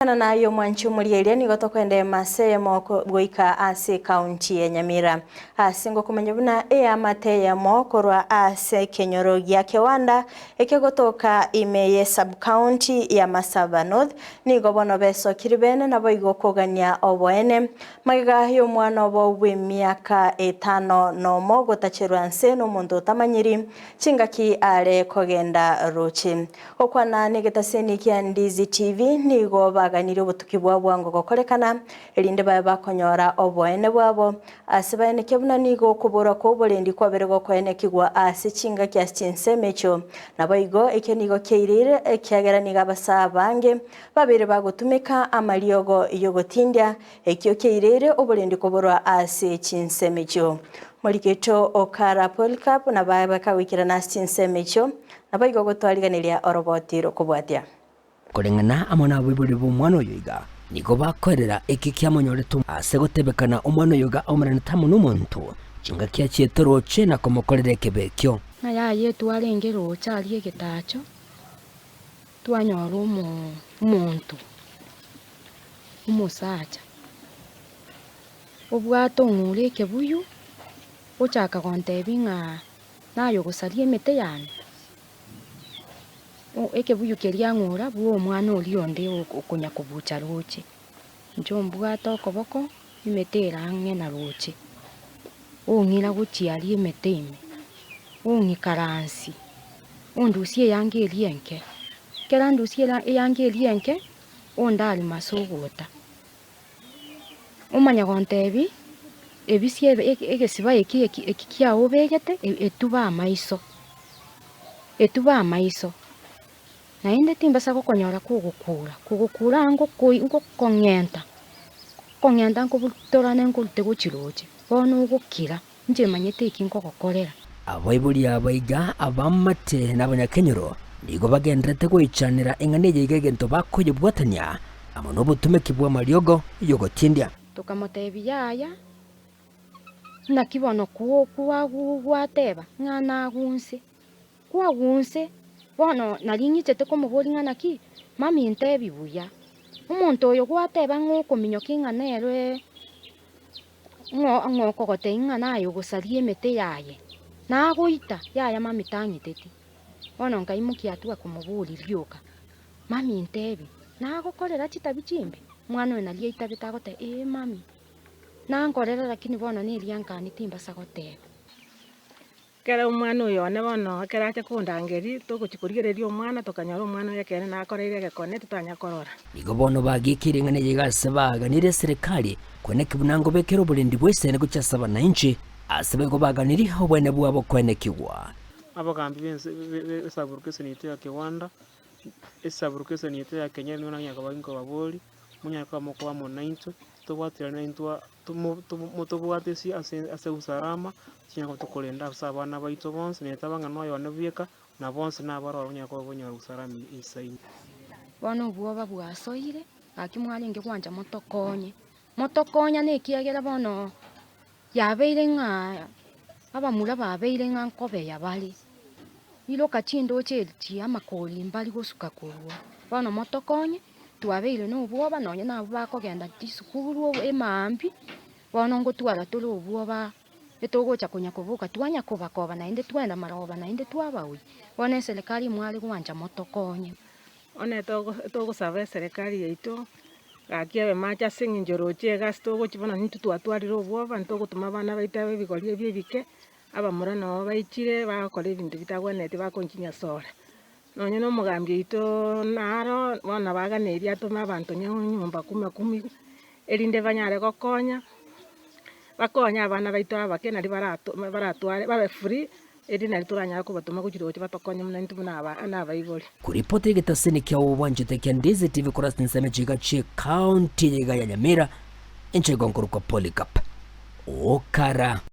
Ana naye omwanchi omorieria nigo tokoenda emasa eyemo goika ase ekaunti ya Nyamira. Ase ngokomanya buna eamate eyemo korwa ase ekenyoro gia Kewanda ekegotoka ime ye sub-county ya Masaba North nigo bono besokiri bene naboigo kogania oboene magega y'omwana obo bw'emiaka etano nomo gotacherwa nse nomonto otamanyiri chingaki are kogenda roche. Gokwana negetaseni kia Ndizi TV nigo baganirie obotuki bwa bwango gokorekana, erinde babe bakonyora oboene bwabo ase baenekia buna nigo okoborwa kw'oborendi kwabere gokoenekigwa ase chingaki ase chinsemo echio. Naboigo ekio nigo kiaireire ekiagera nigo abasaa abange babeire bagotumeka amariogo y'ogotindia, ekio kiaireire oborendi koborwa ase chinsemo echio. Moriketo Okara Polycarp nabae bakagoikerana ase chinsemo echio, Naboigo gotwarigeneria oroboti rokobwatia. Koreng'ana amo nabaibori b'omwana oyo iga, nigo bakoerera eki kiamonyorete ase gotebekana omwana oyo iga aumeranete amo nomonto, chingaki achiete roche na komokorera ekebe ekio. Ng'a yaye twarenge roche aria egetacho, twanyora omo omonto, omosacha, obwate ong'ura ekebuyu, ochaka gontebia ng'a Naye ogosaria emete yane, ekebuyu keria ng'ora bua omwana oria onde okonya kobucha roche. Inche ombwate okoboko, emete ere ang'e na roche, ong'ira gochia aria emete ime, ong'ikaransi, ondusie eyanga eria enke, ekero andusie eyanga eria enke, ondarima ase ogota. Omanye gontebia, Ebisio ebe egesiba eki eki eki kiao obegete etube amaiso, etube amaiso. Naende timbasa gokonyora kogokura, kogokura aa ngokoi ngokong'enta, ngokong'enta nkobutorane nkorute gochia roche, bono ogokira, inche manyete eki nkogokorera. Abaibori aba iga abamate na abanyakenyoro nigo bagendererete goichanera eng'ana eye iga egento bakoyebwatania amo nobotumeki bw'amariogo y'ogotindia. Tokamotebia, Yaya, naki bono gwateba ng'a nagunse? Kwagunse, bono nari ng'ichete komoboria ng'a naki, mami ntebi buya, omonto oyo gwateba ng'a okominyokia ng'a nere ng'o okogotebia ng'a naye ogosaria emete yaye, nagoita, yaya mami tang'iteti. Bono nkaimokia hatua komoboria rioka, mami ntebi, nagokorera chitabi chimbe? Omwana oyo naria aitabete agoteba, ee mami, nankorera lakini bono neria nkani timbasa goteba. Ekero omwana oyo one bono ekero acha kondangeria, togochia korigereria omwana tokanyora omwana oyo ekeene nakoreire egekone totanya korora. Nigo bono bagekeire ing'ana eye iga ase baaganirie eserekari koeneki buna ngobekera oborendi bw'esene gochia ase abananchi, ase baigo baganirie obwene bwabo koenekigwa. Abagambi b'ense b'esaburukeson yaito ya Kiwanda, esaburukeson yaito ya Kenyeri nigo nanyara koba nkobaboria, monyare koba mokoba amo naintwe, tobwaterane intwe motobwate ase ase usalama, chinyara koba tokorenda ase abana baito bonsi, na etaba ng'a noyo one bweka, na bonsi nabaroro onyare koba banyora usalama eisaine. Bono obwoba bwasoire, gaki mwarenge gwancha motokonye, motokonyane ekiagera bono yabeire ng'a abamura babeire ng'a nkobeya bare, iroka chindoche echi amakori mbari gosuka korwa, bono motokonye. Twabeire nobwoba nonya nabwo bakogenda chisukuru emaambia, bono ngotwara tore obwoba etogocha konya koboka twanya kobakoba naende twenda marogoba naende twabaoyia. Bono eserekari mware gwancha motokonye. One togosaba eserekari yaito, gaki ebe mache ase eng'encho roche egasi togochia bono intwe twatwarire obwoba ntogotoma abana baito abe ebigori ebi ebike, abamura nabo baichire bagokora ebinto bitagwenereti bakonchinyasora. Nonya nomogambi oito naro, bono nabaganeiri atome abanto nyomba kumi kumi, erinde banyare gokonya, bakonye abana baito abake nari barato baratware babe free, erinde nari toranyare kobatoma gochia roche batokonye buna intwe buna aba na abaibori. Koripota egetasini kia obwanchete kia Ndizi TV korwa ase chinsemo chiga chie county iga ya Nyamira, inche igo nkorokwa Polycarp Okara.